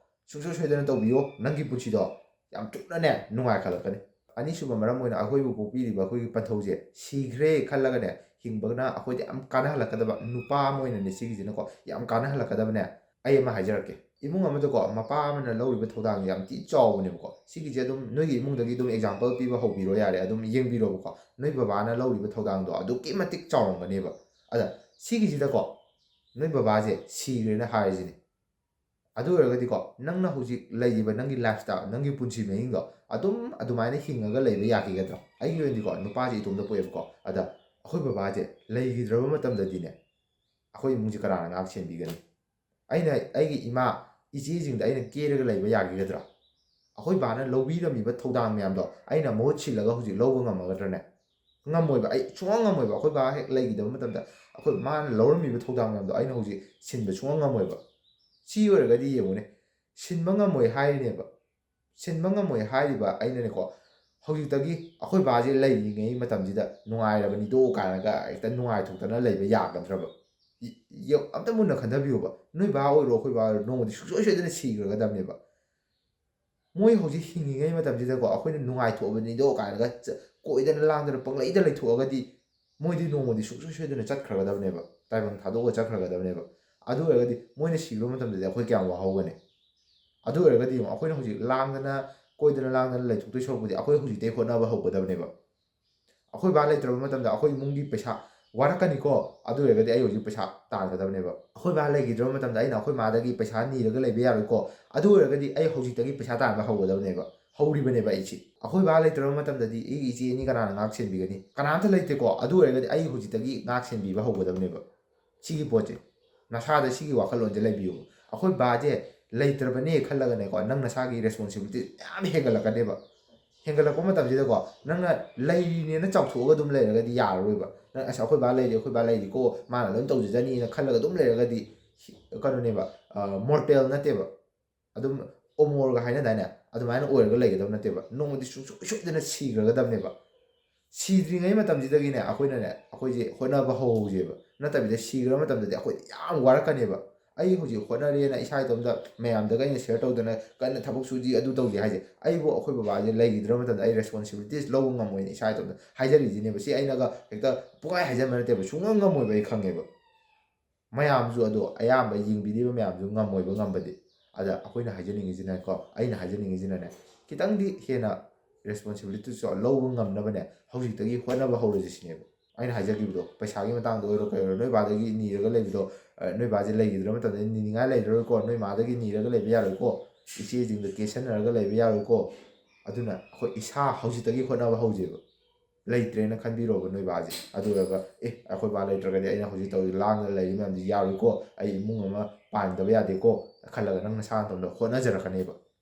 ꯁꯨꯡꯁꯣꯏ ꯁꯣꯏꯗꯅ ꯇꯧꯕꯤꯌꯣ꯫ ꯅꯪꯒꯤ ꯄꯨꯟꯁꯤꯗꯣ ꯌꯥꯝ ꯊꯨꯅꯅꯦ ꯅꯨꯡꯉꯥꯏꯈꯠꯂꯛꯀꯅꯤ꯫ ꯑꯅꯤꯁꯨꯕ ꯃꯔꯝ ꯑꯣꯏꯅ, ꯑꯩꯈꯣꯏꯕꯨ ꯄꯣꯛꯄꯤꯔꯤꯕ ꯑꯩꯈꯣꯏꯒꯤ ꯄꯟꯊꯧꯁꯦ ꯁꯤꯈ꯭ꯔꯦ ꯈꯜꯂꯒꯅꯦ, ꯍꯤꯡꯕꯅ ꯑꯩꯈꯣꯏꯗ ꯌꯥꯝ ꯀꯥꯟꯅꯍꯜꯂꯛꯀꯗꯕ ꯅꯨꯄꯥ ꯑꯃ ꯑꯣꯏꯅꯅꯦ, ꯁꯤꯒꯤꯁꯤꯅꯀꯣ ꯌꯥꯝ ꯀꯥꯟꯅꯍꯜꯂꯛꯀꯗꯕꯅꯦ꯫ ꯑꯩ ꯑꯃ ꯍꯥꯏꯖꯔꯛꯀꯦ, ꯏꯃꯨꯡ ꯑꯃꯗꯀꯣ ꯃꯄꯥ ꯑꯃꯅ ꯂꯧꯔꯤꯕ ꯊꯧꯗꯥꯡꯁꯦ ꯌꯥꯝ ꯊꯤ ꯆꯥꯎꯕꯅꯦꯕꯀꯣ꯫ ꯁꯤꯒꯤꯁꯦ ꯑꯗꯨꯝ ꯅꯣꯏꯒꯤ ꯏꯃꯨꯡꯗꯒꯤ ꯑꯗꯨꯝ ꯑꯦꯛꯖꯥꯝꯄꯜ ꯄꯤꯕ ꯍꯧꯕꯤꯔꯣ ꯌꯥꯔꯦ, ꯑꯗꯨꯝ ꯌꯦꯡꯕꯤꯔꯣꯕꯀꯣ꯫ ꯅꯣꯏ ꯕꯕꯥꯅ ꯂꯧꯔꯤꯕ ꯊꯧꯗꯥꯡꯗꯣ ꯑꯗꯨꯛꯀꯤ ꯃꯇꯤꯛ ꯆꯥꯎꯔꯝꯒꯅꯦꯕ꯫ ꯑꯗ ꯁꯤꯒꯤꯁꯤꯗꯀꯣ, ꯅꯣꯏ ꯕꯕꯥꯁꯦ ꯁꯤꯈ꯭ꯔꯦꯅ ꯍꯥꯏꯔꯤꯁꯤꯅꯦ꯫ ꯑꯗꯨ ꯑꯣꯏꯔꯒꯗꯤꯀꯣ, ꯅꯪꯅ ꯍꯧꯖꯤꯛ ꯂꯩꯔꯤꯕ ꯅꯪꯒꯤ ꯂꯥꯏꯐ ꯁ꯭ꯇꯥꯏꯜ, ꯅꯪꯒꯤ ꯄꯨꯟꯁꯤ ꯃꯍꯤꯡꯗꯣ ꯑꯗꯨꯝ ꯑꯗꯨꯃꯥꯏꯅ ꯍꯤꯡꯉꯒ ꯂꯩꯕ ꯌꯥꯈꯤꯒꯗ꯭ꯔꯣ? ꯑꯩꯒꯤ ꯑꯣꯏꯅꯗꯤꯀꯣ, ꯅꯨꯄꯥꯁꯦ ꯏꯇꯣꯝꯇ ꯄꯣꯛꯑꯦꯕꯀꯣ꯫ ꯑꯗ ꯑꯩꯈꯣꯏ ꯕꯕꯥꯁꯦ ꯂꯩꯈꯤꯗ꯭ꯔꯕ ꯃꯇꯝꯗꯗꯤꯅꯦ, ꯑꯩꯈꯣꯏ ꯏꯃꯨꯡꯁꯦ ꯀꯅꯥꯅ ꯉꯥꯛ ꯁꯦꯟꯕꯤꯒꯅꯤ? ꯑꯩꯅ ꯑꯩꯒꯤ ꯏꯃꯥ, ꯏꯆꯦꯁꯤꯡꯗ ꯑꯩꯅ ꯀꯦꯔꯒ ꯂꯩꯕ ꯌꯥꯈꯤꯒꯗ꯭ꯔꯥ? ꯑꯩꯈꯣꯏ ꯕꯥꯅ ꯂꯧꯕꯤꯔꯝꯃꯤꯕ ꯊꯧꯗꯥꯡ ꯃꯌꯥꯝꯗꯣ ꯑꯩꯅ ꯃꯍꯨꯠ ꯁꯤꯜꯂꯒ ꯍꯧꯖꯤꯛ ꯂꯧꯕ ꯉꯝꯃꯒꯗ꯭ꯔꯅꯦ? ꯉꯝꯃꯣꯏꯕ꯫ ꯑꯩ ꯁꯨꯡꯉꯝ ꯉꯝꯃꯣꯏꯕ꯫ ꯑꯩꯈꯣꯏ ꯕꯥ ꯍꯦꯛ ꯂꯩꯈꯤꯗꯕ ꯃꯇꯝꯗ ꯑꯩꯈꯣꯏ ꯃꯥꯅ ꯂꯧꯔꯝꯃꯤꯕ ꯊꯧꯗꯥꯡ ꯃꯌꯥꯝꯗꯣ ꯑꯩꯅ ꯍꯧꯖꯤꯛ ꯁꯤꯟꯕ ꯁꯨꯡꯉꯝ ꯉꯝꯃꯣꯏꯕ꯫ ꯁꯤ ꯑꯣꯏꯔꯒꯗꯤ ꯌꯦꯡꯉꯨꯅꯦ, ꯁꯤꯟꯕ ꯉꯝꯃꯣꯏ ꯍꯥꯏꯔꯤꯅꯦꯕ꯫ ꯁꯤꯟꯕ ꯉꯝꯃꯣꯏ ꯍꯥꯏꯔꯤꯕ ꯑꯩꯅꯅꯦꯀꯣ, ꯍꯧꯖꯤꯛꯇꯒꯤ ꯑꯩꯈꯣꯏ ꯕꯥꯁꯦ ꯂꯩꯔꯤꯉꯩ ꯃꯇꯝꯁꯤꯗ ꯅꯨꯡꯉꯥꯏꯔꯕꯅꯤꯗꯣ ꯀꯥꯏꯅꯒ ꯍꯦꯛꯇ ꯅꯨꯡꯉꯥꯏꯊꯣꯛꯇꯅ ꯂꯩꯕ ꯌꯥꯒꯗ꯭ꯔꯕ? ꯏ-, ꯌꯦꯡ-, ꯑꯝꯇ ꯃꯨꯟꯅ ꯈꯟꯊꯕꯤꯌꯨꯕ꯫ ꯅꯣꯏ ꯕꯥ ꯑꯣꯏꯔꯣ, ꯑꯩꯈꯣꯏ ꯕꯥ ꯑꯣꯏꯔꯣ, ꯅꯣꯡꯃꯗꯤ ꯁꯨꯡꯁꯣꯏ ꯁꯣꯏꯗꯅ ꯁꯤꯈ꯭ꯔꯒꯗꯕꯅꯦꯕ꯫ ꯃꯣꯏ ꯍꯧꯖꯤꯛ ꯍꯤꯡꯉꯤꯉꯩ ꯃꯇꯝꯁꯤꯗꯀꯣ, ꯑꯩꯈꯣꯏꯅ ꯅꯨꯡꯉꯥꯏꯊꯣꯛꯑꯕꯅꯤꯗꯣ ꯀꯥꯏꯅꯒ ꯆ-, ꯀꯣꯏꯗꯅ ꯂꯥꯡꯗꯅ ꯄꯪꯂꯩꯗ ꯂꯩꯊꯣꯛꯑꯒꯗꯤ, ꯃꯣꯏꯗꯤ ꯅꯣꯡꯃꯗꯤ ꯁꯨꯡꯁꯣꯏ ꯁꯣꯏꯗꯅ ꯆꯠꯈ꯭ꯔꯒꯗꯕꯅꯦꯕ, ꯇꯥꯏꯕꯪ ꯊꯥꯗꯣꯛꯑꯒ ꯆꯠꯈ꯭ꯔꯒꯗꯕꯅꯦꯕ꯫ ꯑꯗꯨ ꯑꯣꯏꯔꯒꯗꯤ ꯃꯣꯏꯅ ꯁꯤꯈ꯭ꯔꯕ ꯃꯇꯝꯗꯗꯤ ꯑꯩꯈꯣꯏ ꯀꯌꯥꯝ ꯋꯥꯍꯧꯒꯅꯤ? ꯑꯗꯨ ꯑꯣꯏꯔꯒꯗꯤ ꯌꯦꯡꯉꯣ, ꯑꯩꯈꯣꯏꯅ ꯍꯧꯖꯤꯛ ꯂꯥꯡꯗꯅ, ꯀꯣꯏꯗꯅ ꯂꯥꯡꯗꯅ ꯂꯩꯊꯣꯛꯇꯣꯏ ꯁꯔꯨꯛꯄꯨꯗꯤ ꯑꯩꯈꯣꯏ ꯍꯧꯖꯤꯛꯇꯩ ꯍꯣꯠꯅꯕ ꯍꯧꯒꯗꯕꯅꯦꯕ꯫ ꯑꯩꯈꯣꯏ ꯕꯥ ꯂꯩꯇ꯭ꯔꯕ ꯃꯇꯝꯗ ꯑꯩꯈꯣꯏ ꯏꯃꯨꯡꯒꯤ ꯄꯩꯁꯥ ꯋꯥꯔꯛꯀꯅꯤꯀꯣ, ꯑꯗꯨ ꯑꯣꯏꯔꯒꯗꯤ ꯑꯩ ꯍꯧꯖꯤꯛ ꯄꯩꯁꯥ ꯇꯥꯟꯒꯗꯕꯅꯦꯕ꯫ ꯑꯩꯈꯣꯏ ꯕꯥ ꯂꯩꯈꯤꯗ꯭ꯔꯕ ꯃꯇꯝꯗ ꯑꯩꯅ ꯑꯩꯈꯣꯏ ꯃꯥꯗꯒꯤ ꯄꯩꯁꯥ ꯅꯤꯔꯒ ꯂꯩꯕ ꯌꯥꯔꯣꯏꯀꯣ, ꯑꯗꯨ ꯑꯣꯏꯔꯒꯗꯤ ꯑꯩ ꯍꯧꯖꯤꯛꯇꯒꯤ ꯄꯩꯁꯥ ꯇꯥꯟꯕ ꯍꯧꯒꯗꯕꯅꯦꯕ, ꯍꯧꯔꯤꯕꯅꯦꯕ ꯑꯩꯁꯤ꯫ ꯑꯩꯈꯣꯏ ꯕꯥ ꯂꯩꯇ꯭ꯔꯕ ꯃꯇꯝꯗꯗꯤ ꯑꯩꯒꯤ ꯏꯆꯦ ꯑꯅꯤ ꯀꯅꯥꯅ ꯉꯥꯛ ꯁꯦꯟꯕꯤꯒꯅꯤ? ꯀꯅꯥꯝꯇ ꯂꯩꯇꯦꯀꯣ, ꯑꯗꯨ ꯑꯣꯏꯔꯒꯗꯤ ꯑꯩ ꯍꯧꯖꯤꯛꯇꯒꯤ ꯉꯥꯛ ꯁꯦꯟꯕꯤꯕ ꯍꯧꯒꯗꯕꯅꯦꯕ꯫ ꯁꯤꯒꯤ ꯄꯣꯠꯁꯦ, ꯅꯁꯥꯗ ꯁꯤꯒꯤ ꯋꯥꯈꯜꯂꯣꯟꯁꯦ ꯂꯩꯕꯤꯌꯨ꯫ ꯑꯩꯈꯣꯏ ꯕꯥꯁꯦ ꯂꯩꯇ꯭ꯔꯕꯅꯦ ꯈꯜꯂꯒꯅꯦꯀꯣ, ꯅꯪ ꯅꯁꯥꯒꯤ ꯔꯦꯁꯄꯣꯟꯁꯤꯕꯤꯂꯤꯇꯤ ꯃꯌꯥꯝ ꯍꯦꯟꯒꯠꯂꯛꯀꯅꯦꯕ꯫ ꯍꯦꯟꯒꯠꯂꯛꯄ ꯃꯇꯝꯁꯤꯗꯀꯣ, ꯅꯪꯅ ꯂꯩꯔꯤꯅꯦꯅ ꯆꯥꯎꯊꯣꯛꯑꯒ ꯑꯗꯨꯝ ꯂꯩꯔꯒꯗꯤ ꯌꯥꯔꯔꯣꯏꯕ꯫ ꯅꯪ "ꯑꯁ, ꯑꯩꯈꯣꯏ ꯕꯥ ꯂꯩꯔꯤ, ꯑꯩꯈꯣꯏ ꯕꯥ ꯂꯩꯔꯤꯀꯣ, ꯃꯥꯅ ꯂꯣꯏ ꯇꯧꯖꯖꯅꯤꯅ" ꯈꯜꯂꯒ ꯑꯗꯨꯝ ꯂꯩꯔꯒꯗꯤ, ꯀꯩꯅꯣꯅꯦꯕ, ꯃꯣꯔꯇꯦꯜ ꯅꯠꯇꯦꯕ꯫ ꯑꯗꯨꯝ ꯑꯣꯃꯣꯔꯒ ꯍꯥꯏꯅꯗꯥꯏꯅꯦ, ꯑꯗꯨꯃꯥꯏꯅ ꯑꯣꯏꯔꯒ ꯂꯩꯒꯗꯕ ꯅꯠꯇꯦꯕ꯫ ꯅꯣꯡꯃꯗꯤ ꯁꯨꯡꯁꯣꯏ ꯁꯣꯏꯗꯅ ꯁꯤꯈ꯭ꯔꯒꯗꯕꯅꯦꯕ꯫ ꯁꯤꯗ꯭ꯔꯤꯉꯩ ꯃꯇꯝꯁꯤꯗꯒꯤꯅꯦ, ꯑꯩꯈꯣꯏꯅꯅꯦ, ꯑꯩꯈꯣꯏꯁꯦ ꯍꯣꯠꯅꯕ ꯍꯧꯍꯧꯁꯦꯕ꯫ ꯅꯠꯇꯕꯤꯗ ꯁꯤꯈ꯭ꯔ ꯃꯇꯝꯗꯗꯤ ꯑꯩꯈꯣꯏꯗꯤ ꯌꯥꯝ ꯋꯥꯔꯛꯀꯅꯦꯕ꯫ "ꯑꯩ ꯍꯧꯖꯤꯛ ꯍꯣꯠꯅꯔꯦꯅ ꯏꯁꯥ ꯏꯇꯣꯝꯇ ꯃꯌꯥꯝꯗꯒ ꯑꯩꯅ ꯁꯤꯌꯔ ꯇꯧꯗꯅ ꯀꯟꯅ ꯊꯕꯛ ꯁꯨꯁꯤ, ꯑꯗꯨ ꯇꯧꯁꯤ" ꯍꯥꯏꯁꯦ, ꯑꯩꯕꯨ ꯑꯩꯈꯣꯏ ꯕꯕꯥꯁꯦ ꯂꯩꯈꯤꯗ꯭ꯔ ꯃꯇꯝꯗ ꯑꯩ ꯔꯦꯁꯄꯣꯟꯁꯤꯕꯤꯂꯤꯇꯤꯁ ꯂꯧꯕ ꯉꯝꯃꯣꯏꯅ ꯏꯁꯥ ꯏꯇꯣꯝꯇ ꯍꯥꯏꯖꯔꯤꯁꯤꯅꯦꯕ꯫ ꯁꯤ ꯑꯩꯅꯒ ꯍꯦꯛꯇ ꯄꯨꯡꯍꯥꯏ ꯍꯥꯏꯖꯟꯕ ꯅꯠꯇꯦꯕ, ꯁꯨꯡꯉꯝ ꯉꯝꯃꯣꯏꯕ, ꯑꯩ ꯈꯪꯉꯦꯕ꯫ ꯃꯌꯥꯝꯁꯨ, ꯑꯗꯣ ꯑꯌꯥꯝꯕ ꯌꯦꯡꯕꯤꯔꯤꯕ ꯃꯌꯥꯝꯁꯨ ꯉꯝꯃꯣꯏꯕ ꯉꯝꯕꯗꯤ꯫ ꯑꯗ ꯑꯩꯈꯣꯏꯅ ꯍꯥꯏꯖꯅꯤꯡꯉꯤꯁꯤꯅꯀꯣ, ꯑꯩꯅ ꯍꯥꯏꯖꯅꯤꯡꯉꯤꯁꯤꯅꯅꯦ, ꯈꯤꯇꯪꯗꯤ ꯍꯦꯟꯅ ꯔꯦꯁꯄꯣꯟꯁꯤꯕꯤꯂꯤꯇꯤꯁꯨ ꯂꯧꯕ ꯉꯝꯅꯕꯅꯦ, ꯍꯧꯖꯤꯛꯇꯒꯤ ꯍꯣꯠꯅꯕ ꯍꯧꯔꯁꯤ ꯁꯤꯅꯦꯕ꯫ ꯑꯩꯅ ꯍꯥꯏꯖꯈꯤꯕꯗꯣ, ꯄꯩꯁꯥꯒꯤ ꯃꯇꯥꯡꯗ ꯑꯣꯏꯔꯣ ꯀꯩ ꯑꯣꯏꯔꯣ, ꯅꯣꯏ ꯕꯥꯗꯒꯤ ꯅꯤꯔꯒ ꯂꯩꯕꯗꯣ, ꯑ, ꯅꯣꯏ ꯕꯥꯁꯦ ꯂꯩꯈꯤꯗ꯭ꯔ ꯃꯇꯝꯗ ꯅꯤꯅꯤꯡꯉꯥꯏ ꯂꯩꯔꯔꯣꯏꯀꯣ, ꯅꯣꯏ ꯃꯥꯗꯒꯤ ꯅꯤꯔꯒ ꯂꯩꯕ ꯌꯥꯔꯣꯏꯀꯣ, ꯏꯆꯦꯁꯤꯡꯗ ꯀꯦꯁꯟꯅꯔꯒ ꯂꯩꯕ ꯌꯥꯔꯣꯏꯀꯣ꯫ ꯑꯗꯨꯅ ꯑꯩꯈꯣꯏ ꯏꯁꯥ ꯍꯧꯖꯤꯛꯇꯒꯤ ꯍꯣꯠꯅꯕ ꯍꯧꯖꯦꯕ꯫ ꯂꯩꯇ꯭ꯔꯦꯅ ꯈꯟꯕꯤꯔꯣꯕ ꯅꯣꯏ ꯕꯥꯁꯦ꯫ ꯑꯗꯨ ꯑꯣꯏꯔꯒ, "ꯑꯦ, ꯑꯩꯈꯣꯏ ꯕꯥ ꯂꯩꯇ꯭ꯔꯒꯗꯤ ꯑꯩꯅ ꯍꯧꯖꯤꯛ ꯇꯧꯔꯤ ꯂꯥꯡꯗꯅ ꯂꯩꯔꯤ ꯃꯌꯥꯝꯁꯤ ꯌꯥꯔꯣꯏꯀꯣ, ꯑꯩ ꯏꯃꯨꯡ ꯑꯃ ꯄꯥꯟꯗꯕ ꯌꯥꯗꯦꯀꯣ" ꯈꯜꯂꯒ ꯅꯪ ꯅꯁꯥ ꯅꯇꯣꯝꯗ ꯍꯣꯠꯅꯖꯔꯛꯀꯅꯦꯕ꯫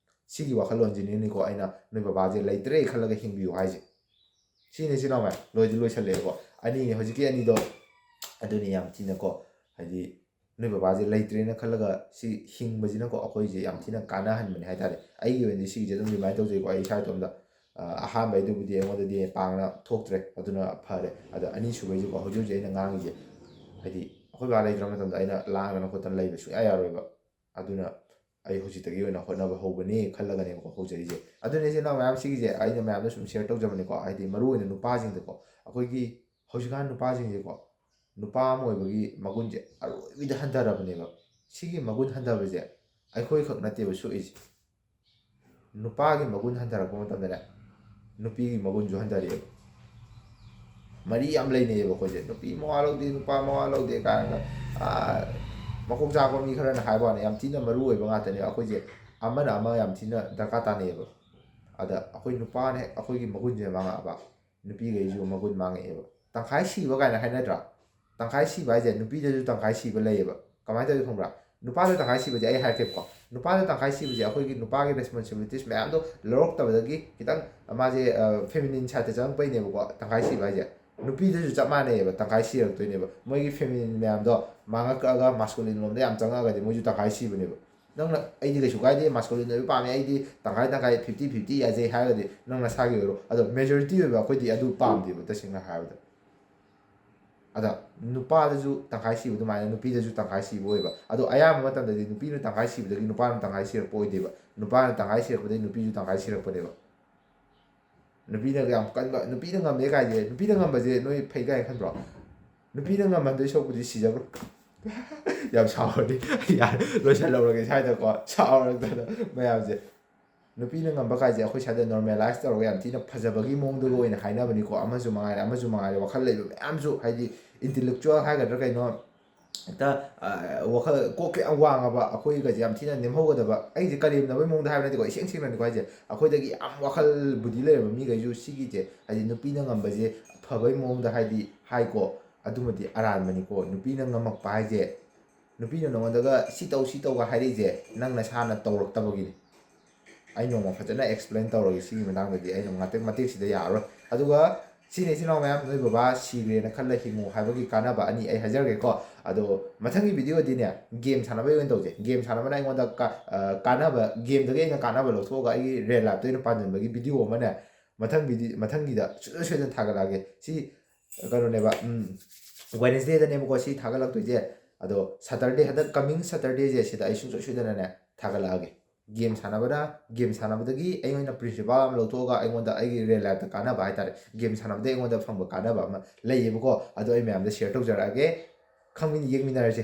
ꯁꯤꯒꯤ ꯋꯥꯈꯜꯂꯣꯟꯁꯤꯅꯤꯅꯦꯀꯣ ꯑꯩꯅ ꯅꯣꯏ ꯕꯕꯥꯁꯦ ꯂꯩꯇ꯭ꯔꯦ ꯈꯜꯂꯒ ꯍꯤꯡꯕꯤꯌꯨ ꯍꯥꯏꯁꯦ꯫ ꯁꯤꯅꯤ, ꯏꯆꯤꯜ ꯏꯅꯥꯎ ꯃꯌꯥꯝ, ꯂꯣꯏꯗꯤ ꯂꯣꯏꯁꯜꯂꯛꯑꯦꯀꯣ꯫ ꯑꯅꯤꯅꯤ, ꯍꯧꯖꯤꯛꯀꯤ ꯑꯅꯤꯗꯣ, ꯑꯗꯨꯅꯤ ꯌꯥꯝ ꯊꯤꯅꯀꯣ, ꯍꯥꯏꯗꯤ ꯅꯣꯏ ꯕꯕꯥꯁꯦ ꯂꯩꯇ꯭ꯔꯦꯅ ꯈꯜꯂꯒ ꯁꯤ ꯍꯤꯡꯕꯁꯤꯅꯀꯣ ꯑꯩꯈꯣꯏꯁꯦ ꯌꯥꯝ ꯊꯤꯅ ꯀꯥꯟꯅꯍꯟꯕꯅꯦ ꯍꯥꯏꯇꯥꯔꯦ꯫ ꯑꯩꯒꯤ ꯑꯣꯏꯅꯗꯤ ꯁꯤꯒꯤꯁꯦ ꯑꯗꯨꯝ ꯔꯤꯃꯥꯏꯟ ꯇꯧꯖꯩꯀꯣ, ꯑꯩ ꯏꯁꯥ ꯏꯇꯣꯝꯇ꯫ ꯑ, ꯑꯍꯥꯟꯕꯩꯗꯨꯕꯨꯗꯤ ꯑꯩꯉꯣꯟꯗꯗꯤ ꯄꯥꯡꯅ ꯊꯣꯛꯇ꯭ꯔꯦ, ꯑꯗꯨꯅ ꯐꯔꯦ꯫ ꯑꯗꯣ ꯑꯅꯤꯁꯨꯕꯩꯁꯤꯀꯣ, ꯍꯧꯖꯤꯛ ꯍꯧꯖꯤꯛ ꯑꯩꯅ ꯉꯥꯡꯉꯤꯁꯦ, ꯍꯥꯏꯗꯤ ꯑꯩꯈꯣꯏ ꯕꯥ ꯂꯩꯇ꯭ꯔ ꯃꯇꯝꯗ ꯑꯩꯅ ꯂꯥꯡꯗꯅ ꯈꯣꯠꯇꯅ ꯂꯩꯕ ꯁꯨꯡꯌꯥ ꯌꯥꯔꯣꯏꯕ꯫ ꯑꯗꯨꯅ ꯑꯩ ꯍꯧꯖꯤꯛꯇꯒꯤ ꯑꯣꯏꯅ ꯍꯣꯠꯅꯕ ꯍꯧꯕꯅꯦ ꯈꯜꯂꯒꯅꯦꯕꯀꯣ ꯍꯧꯖꯔꯤꯁꯦ꯫ ꯑꯗꯨꯅ ꯏꯆꯤꯜ ꯏꯅꯥꯎ ꯃꯌꯥꯝ, ꯁꯤꯒꯤꯁꯦ ꯑꯩꯅ ꯃꯌꯥꯝꯗ ꯁꯨꯝ ꯁꯤꯌꯔ ꯇꯧꯖꯕꯅꯤꯀꯣ, ꯍꯥꯏꯗꯤ ꯃꯔꯨꯑꯣꯏꯅ ꯅꯨꯄꯥꯁꯤꯡꯗꯀꯣ, ꯑꯩꯈꯣꯏꯒꯤ ꯍꯧꯖꯤꯛꯀꯥꯟ ꯅꯨꯄꯥꯁꯤꯡꯁꯦꯀꯣ, ꯅꯨꯄꯥ ꯑꯃ ꯑꯣꯏꯕꯒꯤ ꯃꯒꯨꯟꯁꯦ ꯑꯔꯣꯏꯕꯤꯗ ꯍꯟꯊꯔꯕꯅꯦꯕ꯫ ꯁꯤꯒꯤ ꯃꯒꯨꯟ ꯍꯟꯊꯕꯁꯦ ꯑꯩꯈꯣꯏꯈꯛ ꯅꯠꯇꯦꯕ ꯁꯣꯛꯏꯁꯦ꯫ ꯅꯨꯄꯥꯒꯤ ꯃꯒꯨꯟ ꯍꯟꯊꯔꯛꯄ ꯃꯇꯝꯗꯅꯦ, ꯅꯨꯄꯤꯒꯤ ꯃꯒꯨꯟꯁꯨ ꯍꯟꯊꯔꯛꯑꯦꯕ꯫ ꯃꯔꯤ ꯌꯥꯝ ꯂꯩꯅꯩꯌꯦꯕ ꯑꯩꯈꯣꯏꯁꯦ, "ꯅꯨꯄꯤ ꯃꯋꯥ ꯂꯧꯗꯦ, ꯅꯨꯄꯥ ꯃꯋꯥ ꯂꯧꯗꯦ" ꯀꯥꯏꯅꯒ, ꯑꯥ, ꯃꯀꯣꯛ ꯆꯥꯛꯄ ꯃꯤ ꯈꯔꯅ ꯍꯥꯏꯕ ꯋꯥꯅꯤ, ꯌꯥꯝ ꯊꯤꯅ ꯃꯔꯨ ꯑꯣꯏꯕ ꯉꯥꯛꯇꯅꯦ꯫ ꯑꯩꯈꯣꯏꯁꯦ ꯑꯃꯅ ꯑꯃ ꯌꯥꯝ ꯊꯤꯅ ꯗꯔꯀꯥꯔ ꯇꯥꯅꯩꯌꯦꯕ꯫ ꯑꯗ ꯑꯩꯈꯣꯏ ꯅꯨꯄꯥꯅ ꯍꯦꯛ ꯑꯩꯈꯣꯏꯒꯤ ꯃꯒꯨꯟꯁꯦ ꯃꯥꯡꯉꯛꯑꯕ, ꯅꯨꯄꯤꯈꯩꯁꯨ ꯃꯒꯨꯟ ꯃꯥꯡꯉꯛꯑꯦꯕ꯫ "ꯇꯪꯈꯥꯏ ꯁꯤꯕ" ꯀꯥꯏꯅ ꯍꯥꯏꯅꯗ꯭ꯔꯥ? ꯇꯪꯈꯥꯏ ꯁꯤꯕ ꯍꯥꯏꯁꯦ ꯅꯨꯄꯤꯗꯁꯨ ꯇꯪꯈꯥꯏ ꯁꯤꯕ ꯂꯩꯌꯦꯕ꯫ ꯀꯃꯥꯏꯅ ꯇꯧꯋꯤ ꯈꯪꯕ꯭ꯔꯥ? ꯅꯨꯄꯥꯗ ꯇꯪꯈꯥꯏ ꯁꯤꯕꯁꯦ ꯑꯩ ꯍꯥꯏꯔꯛꯀꯦꯕꯀꯣ꯫ ꯅꯨꯄꯥꯗ ꯇꯪꯈꯥꯏ ꯁꯤꯕꯁꯦ ꯑꯩꯈꯣꯏꯒꯤ ꯅꯨꯄꯥꯒꯤ ꯔꯦꯁꯄꯣꯟꯁꯤꯕꯤꯂꯤꯇꯤꯁ ꯃꯌꯥꯝꯗꯣ ꯂꯧꯔꯛꯇꯕꯗꯒꯤ ꯈꯤꯇꯪ ꯃꯥꯁꯦ ꯐꯦꯃꯤꯅꯤꯟ ꯁꯥꯏꯠꯇ ꯆꯪꯉꯛꯄꯩꯅꯦꯕꯀꯣ꯫ ꯇꯪꯈꯥꯏ ꯁꯤꯕ ꯍꯥꯏꯁꯦ ꯅꯨꯄꯤꯗꯁꯨ ꯆꯞ ꯃꯥꯟꯅꯩꯌꯦꯕ, ꯇꯪꯈꯥꯏ ꯁꯤꯔꯛꯇꯣꯏꯅꯦꯕ꯫ ꯃꯣꯏꯒꯤ ꯐꯦꯃꯤꯅꯤꯟ ꯃꯌꯥꯝꯗꯣ ꯃꯥꯡꯉꯛꯑꯒ ꯃꯥꯁꯀꯨꯂꯤꯟ ꯂꯣꯝꯗ ꯌꯥꯝ ꯆꯪꯉꯛꯑꯒꯗꯤ ꯃꯣꯏꯁꯨ ꯇꯪꯈꯥꯏ ꯁꯤꯕꯅꯦꯕ꯫ ꯅꯪꯅ "ꯑꯩꯗꯤ ꯀꯩꯁꯨ ꯀꯥꯏꯗꯦ, ꯃꯥꯁꯀꯨꯂꯤꯟ ꯑꯣꯏꯕ ꯄꯥꯝꯃꯦ, ꯑꯩꯗꯤ ꯇꯪꯈꯥꯏ ꯇꯪꯈꯥꯏ, ꯐꯤꯐꯇꯤ ꯐꯤꯐꯇꯤ ꯌꯥꯖꯩ" ꯍꯥꯏꯔꯒꯗꯤ ꯅꯪ ꯅꯁꯥꯒꯤ ꯑꯣꯏꯔꯣ꯫ ꯑꯗꯣ ꯃꯦꯖꯣꯔꯤꯇꯤ ꯑꯣꯏꯕ ꯑꯩꯈꯣꯏꯗꯤ ꯑꯗꯨ ꯄꯥꯝꯗꯦꯕ, ꯇꯁꯦꯡꯅ ꯍꯥꯏꯔꯕꯗ꯫ ꯑꯗ ꯅꯨꯄꯥꯗꯁꯨ ꯇꯪꯈꯥꯏ ꯁꯤꯕ ꯑꯗꯨꯃꯥꯏꯅ ꯅꯨꯄꯤꯗꯁꯨ ꯇꯪꯈꯥꯏ ꯁꯤꯕ ꯑꯣꯏꯕ꯫ ꯑꯗꯣ ꯑꯌꯥꯝꯕ ꯃꯇꯝꯗꯗꯤ ꯅꯨꯄꯤꯅ ꯇꯪꯈꯥꯏ ꯁꯤꯕꯗꯒꯤ ꯅꯨꯄꯥꯅ ꯇꯪꯈꯥꯏ ꯁꯤꯔꯛꯄ ꯑꯣꯏꯗꯦꯕ, ꯅꯨꯄꯥꯅ ꯇꯪꯈꯥꯏ ꯁꯤꯔꯛꯄꯗꯒꯤ ꯅꯨꯄꯤꯁꯨ ꯇꯪꯈꯥꯏ ꯁꯤꯔꯛꯄꯅꯦꯕ꯫ ꯅꯨꯄꯤꯅ ꯌꯥꯝ ꯀꯟꯕ, ꯅꯨꯄꯤꯅ ꯉꯝꯃꯦ ꯀꯥꯏꯁꯦ, ꯅꯨꯄꯤꯅ ꯉꯝꯕꯁꯦ ꯅꯣꯏ ꯐꯩ ꯀꯥꯏꯅ ꯈꯟꯕ꯭ꯔꯣ? ꯅꯨꯄꯤꯅ ꯉꯝꯍꯟꯗꯣꯏ ꯁꯔꯨꯛꯄꯨꯗꯤ ꯁꯤꯖꯈ꯭ꯔꯣ꯫ ꯌꯥꯝ ꯁꯥꯎꯔꯗꯤ ꯌꯥꯔꯦ, ꯂꯣꯏꯁꯜꯍꯧꯔꯒꯦ ꯁ꯭ꯋꯥꯏꯗꯀꯣ, ꯁꯥꯎꯔꯛꯇꯅ ꯃꯌꯥꯝꯁꯦ꯫ ꯅꯨꯄꯤꯅ ꯉꯝꯕ ꯀꯥꯏꯁꯦ ꯑꯩꯈꯣꯏ ꯁ꯭ꯋꯥꯏꯗ ꯅꯣꯔꯃꯦꯂꯥꯏꯁ ꯇꯧꯔꯒ ꯌꯥꯝ ꯊꯤꯅ ꯐꯖꯕꯒꯤ ꯃꯑꯣꯡꯗꯒ ꯑꯣꯏꯅ ꯍꯥꯏꯅꯕꯅꯤꯀꯣ꯫ ꯑꯃꯁꯨ ꯃꯉꯥꯏꯔꯦ, ꯑꯃꯁꯨ ꯃꯉꯥꯏꯔꯦ, ꯋꯥꯈꯜ ꯂꯩꯕ ꯃꯌꯥꯝꯁꯨ, ꯍꯥꯏꯗꯤ ꯏꯟꯇꯦꯂꯦꯛꯆꯨꯋꯦꯜ ꯍꯥꯏꯒꯗ꯭ꯔꯥ ꯀꯩꯅꯣ, ꯍꯦꯛꯇ, ꯑ, ꯋꯥꯈꯜ ꯀꯣꯛꯀ ꯌꯥꯝ ꯋꯥꯡꯉꯕ, ꯑꯩꯈꯣꯏꯒꯁꯦ ꯌꯥꯝ ꯊꯤꯅ ꯅꯦꯝꯍꯧꯒꯗꯕ꯫ ꯑꯩꯁꯦ ꯀꯔꯦꯝꯅꯕꯒꯤ ꯃꯑꯣꯡꯗ ꯍꯥꯏꯕ ꯅꯠꯇꯦꯀꯣ, ꯏꯁꯦꯡ ꯁꯦꯡꯅꯅꯤꯀꯣ ꯍꯥꯏꯁꯦ꯫ ꯑꯩꯈꯣꯏꯗꯒꯤ ꯌꯥꯝ ꯋꯥꯈꯜ ꯕꯨꯙꯤ ꯂꯩꯔꯕ ꯃꯤꯈꯩꯁꯨ ꯁꯤꯒꯤꯁꯦ, ꯍꯥꯏꯗꯤ ꯅꯨꯄꯤꯅ ꯉꯝꯕꯁꯦ ꯐꯕꯒꯤ ꯃꯑꯣꯡꯗ ꯍꯥꯏꯗꯤ ꯍꯥꯏꯀꯣ, ꯑꯗꯨꯃꯗꯤ ꯑꯔꯥꯟꯕꯅꯤꯀꯣ꯫ ꯅꯨꯄꯤꯅ ꯉꯝꯃꯛꯄ ꯍꯥꯏꯁꯦ, ꯅꯨꯄꯤꯅ ꯅꯉꯣꯟꯗꯒ "ꯁꯤ ꯇꯧ, ꯁꯤ ꯇꯧꯒ" ꯍꯥꯏꯔꯛꯏꯁꯦ ꯅꯪ ꯅꯁꯥꯅ ꯇꯧꯔꯛꯇꯕꯒꯤꯅꯤ꯫ ꯑꯩ ꯅꯣꯡꯃ ꯐꯖꯅ ꯑꯦꯛꯁꯄ꯭ꯂꯦꯟ ꯇꯧꯔꯒꯦ ꯁꯤꯒꯤ ꯃꯇꯥꯡꯗꯗꯤ, ꯑꯩꯅ ꯉꯥꯛꯇꯪ ꯃꯇꯦꯛꯁꯤꯗ ꯌꯥꯔꯔꯣꯏ꯫ ꯑꯗꯨꯒ ꯁꯤꯅꯤ, ꯏꯆꯤꯟ ꯏꯅꯥꯎ ꯃꯌꯥꯝ, ꯅꯣꯏ ꯕꯕꯥ ꯁꯤꯈ꯭ꯔꯦꯅ ꯈꯜꯂ ꯍꯤꯡꯉꯨ ꯍꯥꯏꯕꯒꯤ ꯀꯥꯟꯅꯕ ꯑꯅꯤ ꯑꯩ ꯍꯥꯏꯖꯔꯒꯦꯀꯣ꯫ ꯑꯗꯣ ꯃꯊꯪꯒꯤ ꯚꯤꯗꯤꯑꯣꯗꯤꯅꯦ, ꯒꯦꯝ ꯁꯥꯟꯅꯕꯒꯤ ꯑꯣꯏꯅ ꯇꯧꯁꯦ꯫ ꯒꯦꯝ ꯁꯥꯟꯅꯕꯅ ꯑꯩꯉꯣꯟꯗ ꯀꯥ-, ꯑ, ꯀꯥꯟꯅꯕ, ꯒꯦꯝꯗꯒꯤ ꯑꯩꯅ ꯀꯥꯟꯅꯕ ꯂꯧꯊꯣꯛꯑꯒ ꯑꯩꯒꯤ ꯔꯤꯌꯦꯜ ꯂꯥꯏꯐꯇ ꯑꯣꯏꯅ ꯄꯥꯟꯁꯤꯟꯕꯒꯤ ꯚꯤꯗꯤꯑꯣ ꯑꯃꯅꯦ, ꯃꯊꯪ ꯚꯤꯗꯤ-, ꯃꯊꯪꯒꯤꯗ ꯁꯨꯡꯁꯣꯏ ꯁꯣꯏꯗꯅ ꯊꯥꯒꯠꯂꯛꯑꯒꯦ꯫ ꯁꯤ ꯀꯩꯅꯣꯅꯦꯕ, ꯎꯝ, ꯋꯦꯅꯁꯗꯦꯗꯅꯦꯕꯀꯣ ꯁꯤ ꯊꯥꯒꯠꯂꯛꯇꯣꯏꯁꯦ꯫ ꯑꯗꯣ ꯁꯇꯔꯗꯦ, ꯍꯟꯗꯛ ꯀꯃꯤꯡ ꯁꯇꯔꯗꯦꯁꯦ, ꯁꯤꯗ ꯑꯩ ꯁꯨꯡꯁꯣꯏ ꯁꯣꯏꯗꯅꯅꯦ ꯊꯥꯒꯠꯂꯛꯑꯒꯦ꯫ ꯒꯦꯝ ꯁꯥꯟꯅꯕꯅ, ꯒꯦꯝ ꯁꯥꯟꯅꯕꯗꯒꯤ ꯑꯩꯉꯣꯟꯗ ꯄ꯭ꯔꯤꯟꯁꯤꯄꯥꯜ ꯑꯃ ꯂꯧꯊꯣꯛꯑꯒ ꯑꯩꯉꯣꯟꯗ ꯑꯩꯒꯤ ꯔꯤꯌꯦꯜ ꯂꯥꯏꯐꯇ ꯀꯥꯟꯅꯕ ꯍꯥꯏꯇꯥꯔꯦ, ꯒꯦꯝ ꯁꯥꯟꯅꯕꯗꯒꯤ ꯑꯩꯉꯣꯟꯗ ꯐꯪꯕ ꯀꯥꯟꯅꯕ ꯑꯃ ꯂꯩꯌꯦꯕꯀꯣ꯫ ꯑꯗꯣ ꯑꯩ ꯃꯌꯥꯝꯗ ꯁꯤꯌꯔ ꯇꯧꯖꯔꯛꯑꯒꯦ꯫ ꯈꯪꯃꯤꯟ ꯌꯦꯡꯃꯤꯟꯅꯔꯁꯦ꯫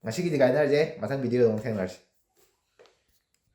ꯉꯁꯤꯒꯤꯗꯤ ꯀꯥꯏꯅꯔꯁꯦ, ꯃꯊꯪ ꯚꯤꯗꯤꯑꯣꯗ ꯑꯃꯨꯛ ꯊꯦꯡꯅꯔꯁꯤ꯫